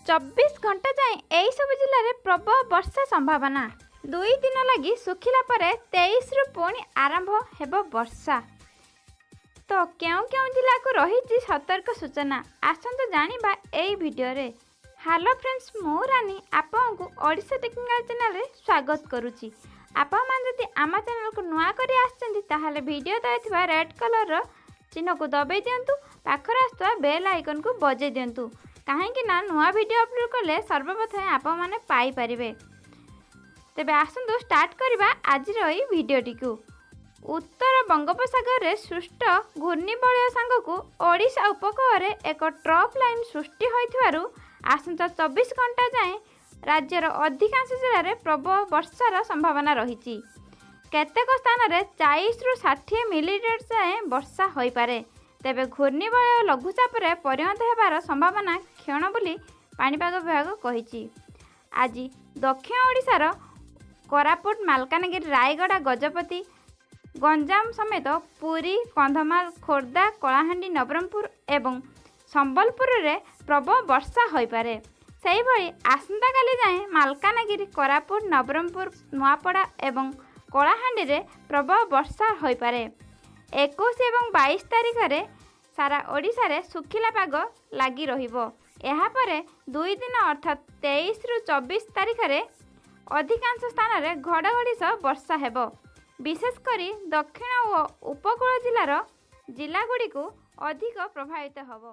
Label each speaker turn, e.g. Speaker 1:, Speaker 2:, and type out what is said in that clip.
Speaker 1: 24 ଘଣ୍ଟା ଯାଏଁ ଏହିସବୁ ଜିଲ୍ଲାରେ ପ୍ରବଳ ବର୍ଷା ସମ୍ଭାବନା। 2 ଦିନ ଲାଗି ଶୁଖିଲା ପରେ 23ରୁ ପୁଣି ଆରମ୍ଭ ହେବ ବର୍ଷା। ତ କେଉଁ କେଉଁ ଜିଲ୍ଲାକୁ ରହିଛି ସତର୍କ ସୂଚନା, ଆସନ୍ତୁ ଜାଣିବା ଏଇ ଭିଡ଼ିଓରେ। ହ୍ୟାଲୋ ଫ୍ରେଣ୍ଡସ୍, ମୁଁ ରାନୀ ଆପଣଙ୍କୁ ଓଡ଼ିଶା ଟେକ୍ନିକାଲ ଚ୍ୟାନେଲରେ ସ୍ୱାଗତ କରୁଛି। ଆପଣମାନେ ଯଦି ଆମ ଚ୍ୟାନେଲକୁ ନୂଆ କରି ଆସିଛନ୍ତି, ତାହେଲେ ଭିଡ଼ିଓ ତଳେ ଥିବା ରେଡ୍ କଲର୍ର ଚିହ୍ନକୁ ଦବାଇ ଦିଅନ୍ତୁ, ପାଖରେ ଆସୁଥିବା ବେଲ୍ ଆଇକନ୍କୁ ବଜାଇ ଦିଅନ୍ତୁ, କାହିଁକି ନା ନୂଆ ଭିଡ଼ିଓ ଅପଲୋଡ଼ କଲେ ସର୍ବପ୍ରଥମେ ଆପଣମାନେ ପାଇପାରିବେ। ତେବେ ଆସନ୍ତୁ ଷ୍ଟାର୍ଟ କରିବା ଆଜିର ଏଇ ଭିଡ଼ିଓଟିକୁ। ଉତ୍ତର ବଙ୍ଗୋପସାଗରରେ ସୃଷ୍ଟ ଘୂର୍ଣ୍ଣିବଳୟ ସାଙ୍ଗକୁ ଓଡ଼ିଶା ଉପକୂଳରେ ଏକ ଟ୍ରପ୍ ଲାଇନ୍ ସୃଷ୍ଟି ହୋଇଥିବାରୁ ଆସନ୍ତା 24 ଘଣ୍ଟା ଯାଏଁ ରାଜ୍ୟର ଅଧିକାଂଶ ଜିଲ୍ଲାରେ ପ୍ରବଳ ବର୍ଷାର ସମ୍ଭାବନା ରହିଛି। କେତେକ ସ୍ଥାନରେ 40ରୁ 60 ମିଲିମିଟର ଯାଏଁ ବର୍ଷା ହୋଇପାରେ। ତେବେ ଘୂର୍ଣ୍ଣିବଳୟ ଲଘୁଚାପରେ ପରିଣତ ହେବାର ସମ୍ଭାବନା କ୍ଷୀଣ ବୋଲି ପାଣିପାଗ ବିଭାଗ କହିଛି। ଆଜି ଦକ୍ଷିଣ ଓଡ଼ିଶାର କୋରାପୁଟ, ମାଲକାନଗିରି, ରାୟଗଡ଼ା, ଗଜପତି, ଗଞ୍ଜାମ ସମେତ ପୁରୀ, କନ୍ଧମାଳ, ଖୋର୍ଦ୍ଧା, କଳାହାଣ୍ଡି, ନବରଙ୍ଗପୁର ଏବଂ ସମ୍ବଲପୁରରେ ପ୍ରବଳ ବର୍ଷା ହୋଇପାରେ। ସେହିଭଳି ଆସନ୍ତାକାଲି ଯାଏଁ ମାଲକାନଗିରି, କୋରାପୁଟ, ନବରଙ୍ଗପୁର, ନୂଆପଡ଼ା ଏବଂ କଳାହାଣ୍ଡିରେ ପ୍ରବଳ ବର୍ଷା ହୋଇପାରେ। 21 ଏବଂ 22 ତାରିଖରେ ସାରା ଓଡ଼ିଶାରେ ଶୁଖିଲା ପାଗ ଲାଗି ରହିବ। ଏହାପରେ 2 ଦିନ ଅର୍ଥାତ୍ 23ରୁ 24 ତାରିଖରେ ଅଧିକାଂଶ ସ୍ଥାନରେ ଘଡ଼ଘଡ଼ି ସହ ବର୍ଷା ହେବ। ବିଶେଷ କରି ଦକ୍ଷିଣ ଓ ଉପକୂଳ ଜିଲ୍ଲାର ଜିଲ୍ଲାଗୁଡ଼ିକୁ ଅଧିକ ପ୍ରଭାବିତ ହେବ।